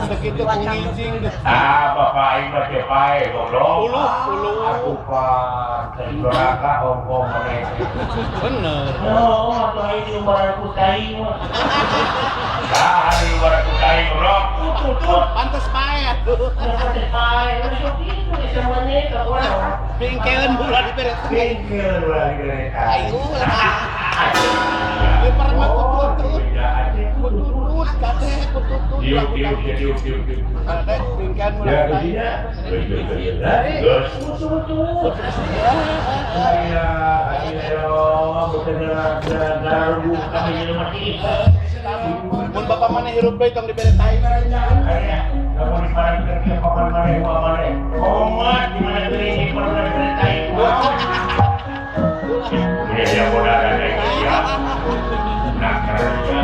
Teu kitu ku ngijing. Ah, bapak aing mah teu pae goblok. Uluh, uluh. Atuh pan, teu doraka hongkong maneh. Bener. Oh, atuh aing lumaran ku tai mah. Ah, lumaran ku tai goblok. Tutut. Pantes pae atuh. Pantes pae, sok kitu geus maneh ka urang. Bingkeun ulah dibere. Bingkeun ulah dibere. Ayo lah. Lempar mah kututut. Kututut kade kututut. Diuk diuk diuk diuk diuk. Kade bingkeun ulah. Ya kuncinya. Geus. Tutut. Iya, ayo bener-bener kami jelema ti. Mun bapak maneh hirup deui tong dibere tai. Aya, lamun diparangkeun ke papan maneh kumaha maneh. Komat di mana teuing pernah dibere tai. Ini dia bodoh ada ya. Nah, kerja.